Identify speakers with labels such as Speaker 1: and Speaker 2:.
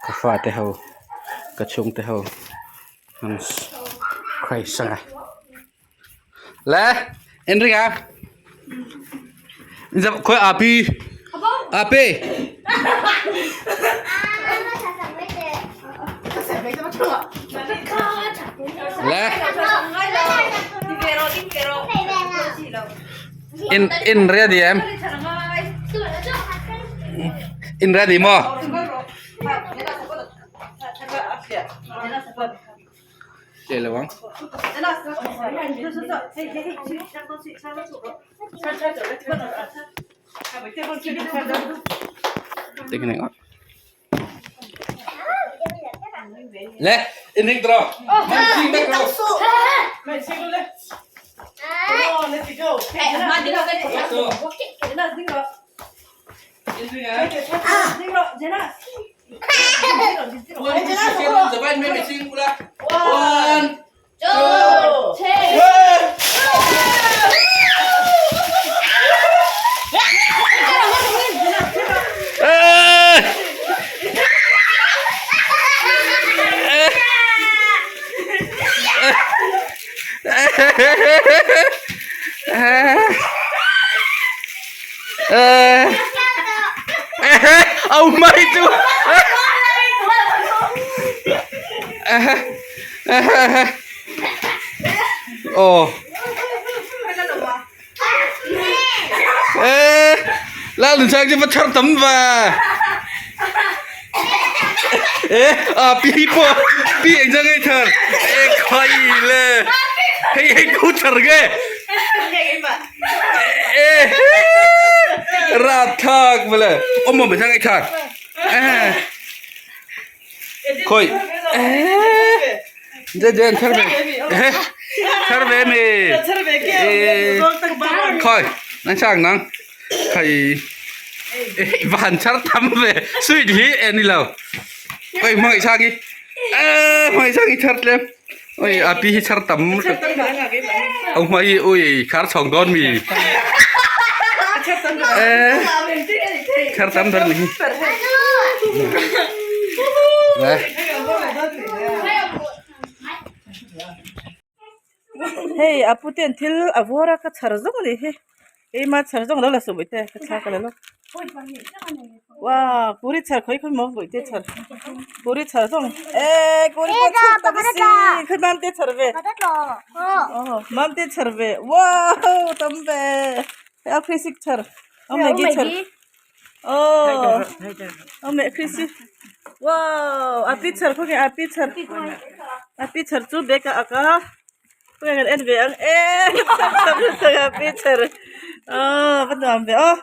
Speaker 1: Ka fate ho ka chhungte ho an christ anga le en ring a khawi api api le in in ready em in ready maw che lo ang le in ring tro man ching mek ro One, two, three. Oh my god! Oh. Ê, la đừng sang chứ vẫn char tấm và. Ê, à pi po, pi anh ra ngay thar. Ê, khai le. Hey, hey, ku thar ge. Ê, ra thak vele. Ông mà mình sang ngay thar. Ê. Khoi. Ê. Dê dê thar ve. Ê, thar ve mi. Ê. Khoi, nang sang nang. Khai. Ê, van char tam ve. Sweet hi en ni lo. Oi, mai sang i. Ê, mai sang i char tlem. Oi, a pi hi char tam. Ông mai ui, khar chong don mi. Ê, char tam ber ni. Nè.
Speaker 2: Hei a pu ten thil a vawr a ka chhar zawng a ni hi keima chhar zawng lo la suh bawihte ka thla ka la lawk wow puri chhar khawi khawi maw bawihte chhar puri chhar zawng eh puri pawh chhuk tak a si khawi mam te chhar ve aw mam te chhar ve wow tam ve hei a krisik chhar a maggi chhar aw a meh krisi wow a pi chhar khawnge a pi chhar a pi chhar chu bag ah a ak a khawnge kan en ve ang e a pi chhar aw va nuam ve aw.